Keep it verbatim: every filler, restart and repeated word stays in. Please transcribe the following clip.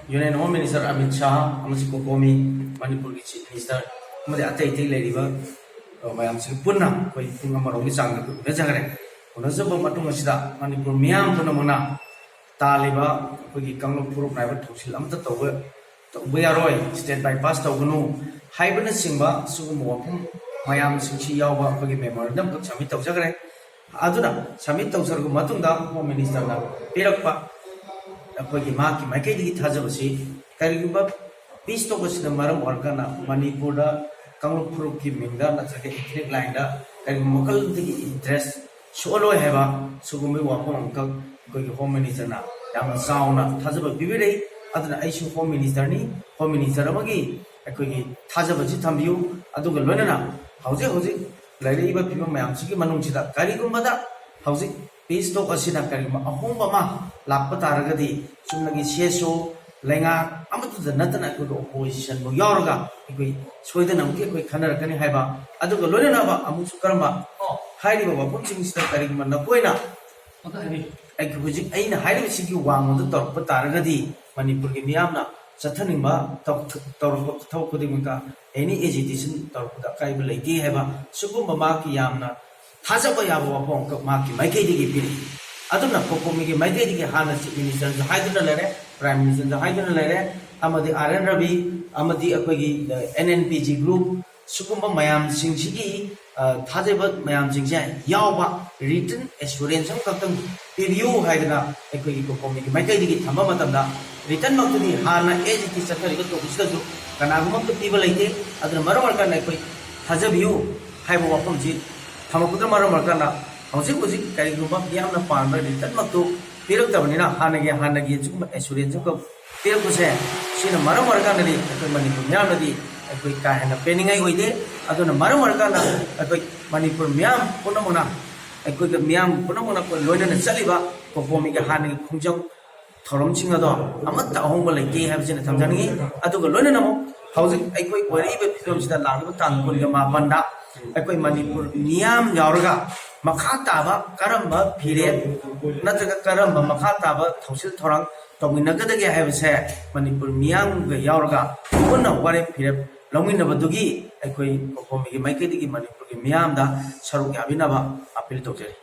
Union Home Minister Amit Shah ꯑꯃꯁꯨꯡ COCOMI, ꯃꯅꯤꯄꯨꯔꯒꯤ Chief Minister ꯑꯃꯗꯤ ꯑꯇꯩ ꯑꯇꯩ ꯂꯩꯔꯤꯕ, ꯑ, ꯃꯌꯥꯝꯁꯤꯒ ꯄꯨꯟꯅ ꯑꯩꯈꯣꯏ ꯄꯨꯡ ꯑꯃꯔꯣꯝꯒꯤ ꯆꯥꯡꯗ ꯑꯩꯈꯣꯏ ꯎꯅꯖꯈ꯭ꯔꯦ꯫ ꯎꯅꯖꯕ ꯃꯇꯨꯡ ꯑꯁꯤꯗ ꯃꯅꯤꯄꯨꯔ ꯃꯤꯌꯥꯝ ꯄꯨꯝꯅꯃꯛꯅ ꯇꯥꯜꯂꯤꯕ ꯑꯩꯈꯣꯏꯒꯤ ꯀꯥꯡꯂꯨꯞ ꯐꯨꯔꯨꯞ ꯅꯥꯏꯕ ꯊꯧꯁꯤꯜ ꯑꯃꯠꯇ ꯇꯧꯕ, ꯇꯧꯕ ꯌꯥꯔꯣꯏ, state bypass ꯇꯧꯒꯅꯨ ꯍꯥꯏꯕꯅꯆꯤꯡꯕ ꯁꯤꯒꯨꯝꯕ ꯋꯥꯐꯝ ꯃꯌꯥꯝꯁꯤꯡꯁꯤ ꯌꯥꯎꯕ ꯑꯩꯈꯣꯏꯒꯤ memorandum ꯈꯛ submit ꯇꯧꯖꯈ꯭ꯔꯦ꯫ ꯑꯗꯨꯅ submit ꯇꯧꯖꯔꯕ ꯃꯇꯨꯡꯗ Home Minister ꯅ ꯄꯤꯔꯛꯄ ꯑꯩꯈꯣꯏꯒꯤ ꯃꯍꯥꯛꯀꯤ ꯃꯥꯏꯀꯩꯗꯒꯤ ꯊꯥꯖꯕꯁꯤ, ꯀꯔꯤꯒꯨꯝꯕ peace talk ꯑꯁꯤꯅ ꯃꯔꯝ ꯑꯣꯏꯔꯀꯥꯟꯗ ꯃꯅꯤꯄꯨꯔꯗ ꯀꯥꯡꯂꯨꯞ ꯐꯨꯔꯨꯞꯀꯤ ꯃꯤꯡꯗ ꯅꯠꯇ꯭ꯔꯒ ethnic line ꯗ ꯀꯔꯤꯒꯨꯝꯕ ꯃꯈꯜꯗꯒꯤ interest ꯁꯣꯛꯍꯜꯂꯣꯏ ꯍꯥꯏꯕ ꯁꯤꯒꯨꯝꯕꯒꯤ ꯋꯥꯐꯝ ꯑꯃꯈꯛ ꯑꯩꯈꯣꯏꯒꯤ Home Minister ꯅ ꯌꯥꯝꯅ ꯆꯥꯎꯅ ꯊꯥꯖꯕ ꯄꯤꯕꯤꯔꯛꯏ꯫ ꯑꯗꯨꯅ ꯑꯩꯁꯨ Home Minister ꯅꯤ, Home Minister ꯑꯃꯒꯤ ꯑꯩꯈꯣꯏꯒꯤ ꯊꯥꯖꯕꯁꯤ ꯊꯝꯕꯤꯌꯨ꯫ ꯑꯗꯨꯒ ꯂꯣꯏꯅꯅ ꯍꯧꯖꯤꯛ ꯍꯧꯖꯤꯛ ꯂꯩꯔꯛꯏꯕ ꯐꯤꯕꯝ ꯃꯌꯥꯝꯁꯤꯒꯤ ꯃꯅꯨꯡꯁꯤꯗ ꯀꯔꯤꯒꯨꯝꯕꯗ ꯍꯧꯖꯤꯛ peace talk ꯑꯁꯤꯅ ꯀꯔꯤꯒꯨꯝꯕ ꯑꯍꯣꯡꯕ ꯑꯃ ꯂꯥꯛꯄ ꯇꯥꯔꯒꯗꯤ, ꯆꯨꯝꯅꯒꯤ CSO, ꯂꯩꯉꯥꯛ ꯑꯃꯠꯇꯗ ꯅꯠꯇꯅ ꯑꯩꯈꯣꯏꯒꯤ opposition ꯕꯨ ꯌꯥꯎꯔꯒ ꯑꯩꯈꯣꯏ ꯁꯣꯏꯗꯅꯃꯛꯀꯤ ꯑꯩꯈꯣꯏ ꯈꯟꯅꯔꯛꯀꯅꯤ ꯍꯥꯏꯕ, ꯑꯗꯨꯒ ꯂꯣꯏꯅꯅꯕ ꯑꯃꯨꯛꯁꯨ ꯀꯔꯝꯕ, ꯍꯥꯏꯔꯤꯕ ꯋꯥꯐꯝꯁꯤꯡꯁꯤꯗ ꯀꯔꯤꯒꯨꯝꯕ ꯅꯈꯣꯏꯅ ꯑꯩꯒꯤ ꯍꯧꯖꯤꯛ ꯑꯩꯅ ꯍꯥꯏꯔꯤꯕꯁꯤꯒꯤ ꯋꯥꯡꯃꯗ ꯇꯧꯔꯛꯄ ꯇꯥꯔꯒꯗꯤ ꯃꯅꯤꯄꯨꯔꯒꯤ ꯃꯤꯌꯥꯝꯅ ꯆꯠꯊꯅꯤꯡꯕ ꯇꯧ-, ꯇꯧꯔꯛꯄ ꯊꯕꯛ ꯈꯨꯗꯤꯡꯃꯛꯇ any agitation ꯇꯧꯔꯛꯄꯗ ꯑꯀꯥꯏꯕ ꯂꯩꯇꯦ ꯍꯥꯏꯕ ꯁꯤꯒꯨꯝꯕ ꯃꯍꯥꯛꯀꯤ ꯌꯥꯝꯅ ꯊꯥꯖꯕ ꯌꯥꯕ ꯋꯥꯐꯝ ꯑꯃꯈꯛ ꯃꯍꯥꯛꯀꯤ ꯃꯥꯏꯀꯩꯗꯒꯤ ꯄꯤꯔꯛꯏ꯫ ꯑꯗꯨꯅ COCOMI ꯒꯤ ꯃꯥꯏꯀꯩꯗꯒꯤ ꯍꯥꯟꯅ Chief Minister ꯁꯨ ꯍꯥꯏꯗꯨꯅ ꯂꯩꯔꯦ, Prime Minister ꯁꯨ ꯍꯥꯏꯗꯨꯅ ꯂꯩꯔꯦ, ꯑꯃꯗꯤ R N Ravi, ꯑꯃꯗꯤ ꯑꯩꯈꯣꯏꯒꯤ, ꯑ, NNPG group, ꯁꯤꯒꯨꯝꯕ ꯃꯌꯥꯝꯁꯤꯡꯁꯤꯒꯤ, ꯑ, ꯊꯥꯖꯕ ꯃꯌꯥꯝꯁꯤꯡꯁꯦ ꯌꯥꯎꯕ written assurance ꯑꯃꯈꯛꯇꯪ ꯄꯤꯕꯤꯌꯨ ꯍꯥꯏꯗꯅ ꯑꯩꯈꯣꯏꯒꯤ COCOMI ꯒꯤ ꯃꯥꯏꯀꯩꯗꯒꯤ ꯊꯝꯕ ꯃꯇꯝꯗ, written ꯃꯛꯇꯨꯗꯤ ꯍꯥꯟꯅ as it is ꯆꯠꯊꯔꯤꯕ ꯇꯧꯕꯁꯤꯗꯁꯨ ꯀꯅꯥꯒꯨꯝꯕ ꯑꯝꯇ ꯄꯤꯕ ꯂꯩꯇꯦ꯫ ꯑꯗꯨꯅ ꯃꯔꯝ ꯑꯣꯏꯔꯀꯥꯟꯗ ꯑꯩꯈꯣꯏ ꯊꯥꯖꯕꯤꯌꯨ ꯍꯥꯏꯕ ꯋꯥꯐꯝꯁꯤ ꯊꯝꯃꯛꯄꯗ ꯃꯔꯝ ꯑꯣꯏꯔꯀꯥꯟꯗ ꯍꯧꯖꯤꯛ ꯍꯧꯖꯤꯛ ꯀꯔꯤꯒꯨꯝꯕ ꯃꯤꯌꯥꯝꯅ ꯄꯥꯝꯕ written ꯃꯛꯇꯨ ꯄꯤꯔꯛꯇꯕꯅꯤꯅ, ꯍꯥꯟꯅꯒꯤ, ꯍꯥꯟꯅꯒꯤ ꯑꯁꯤꯒꯨꯝꯕ assurance ꯑꯃꯈꯛ ꯄꯤꯔꯛꯄꯁꯦ, ꯁꯤꯅ ꯃꯔꯝ ꯑꯣꯏꯔꯀꯥꯟꯗꯗꯤ ꯑꯩꯈꯣꯏ ꯃꯅꯤꯄꯨꯔ ꯃꯤꯌꯥꯝꯅꯗꯤ ꯑꯩꯈꯣꯏ ꯀꯥ ꯍꯦꯟꯅ ꯄꯦꯟꯅꯤꯡꯉꯥꯏ ꯑꯣꯏꯗꯦ꯫ ꯑꯗꯨꯅ ꯃꯔꯝ ꯑꯣꯏꯔꯀꯥꯟꯗ ꯑꯩꯈꯣꯏ ꯃꯅꯤꯄꯨꯔ ꯃꯤꯌꯥꯝ ꯄꯨꯝꯅꯃꯛꯅ, ꯑꯩꯈꯣꯏꯒ ꯃꯤꯌꯥꯝ ꯄꯨꯝꯅꯃꯛꯅ ꯑꯩꯈꯣꯏ ꯂꯣꯏꯅꯅ ꯆꯠꯂꯤꯕ COCOMI ꯒꯤ ꯍꯥꯟꯅꯒꯤ ꯈꯣꯡꯖꯪ ꯊꯧꯔꯝꯁꯤꯡ ꯑꯗꯣ ꯑꯃꯠꯇ ꯑꯍꯣꯡꯕ ꯂꯩꯇꯦ ꯍꯥꯏꯕꯁꯤꯅ ꯊꯝꯖꯅꯤꯡꯉꯤ꯫ ꯑꯗꯨꯒ ꯂꯣꯏꯅꯅ ꯑꯃꯨꯛ ꯍꯧꯖꯤꯛ ꯑꯩꯈꯣꯏ ꯑꯣꯏꯔꯛꯏꯕ ꯐꯤꯕꯝꯁꯤꯗ ꯂꯥꯛꯂꯤꯕ ꯇꯥꯡ ꯀꯨꯟꯒ ꯃꯥꯄꯟꯗ ꯑꯩꯈꯣꯏ ꯃꯅꯤꯄꯨꯔ ꯃꯤꯌꯥꯝ ꯌꯥꯎꯔꯒ ꯃꯈꯥ ꯇꯥꯕ ꯀꯔꯝꯕ ꯐꯤꯔꯦꯞ ꯅꯠꯇ꯭ꯔꯒ ꯀꯔꯝꯕ ꯃꯈꯥ ꯇꯥꯕ ꯊꯧꯁꯤꯜ ꯊꯧꯔꯥꯡ ꯇꯧꯃꯤꯟꯅꯒꯗꯒꯦ ꯍꯥꯏꯕꯁꯦ ꯃꯅꯤꯄꯨꯔ ꯃꯤꯌꯥꯝꯒ ꯌꯥꯎꯔꯒ ꯄꯨꯟꯅ ꯋꯥꯔꯦꯞ ꯐꯤꯔꯦꯞ ꯂꯧꯃꯤꯟꯅꯕꯗꯨꯒꯤ ꯑꯩꯈꯣꯏ ꯀꯣꯀꯣꯃꯤꯒꯤ ꯃꯥꯏꯀꯩꯗꯒꯤ ꯃꯅꯤꯄꯨꯔꯒꯤ ꯃꯤꯌꯥꯝꯗ ꯁꯔꯨꯛ ꯌꯥꯕꯤꯅꯕ ꯑꯥꯄꯤꯜ ꯇꯧꯖꯔꯤ꯫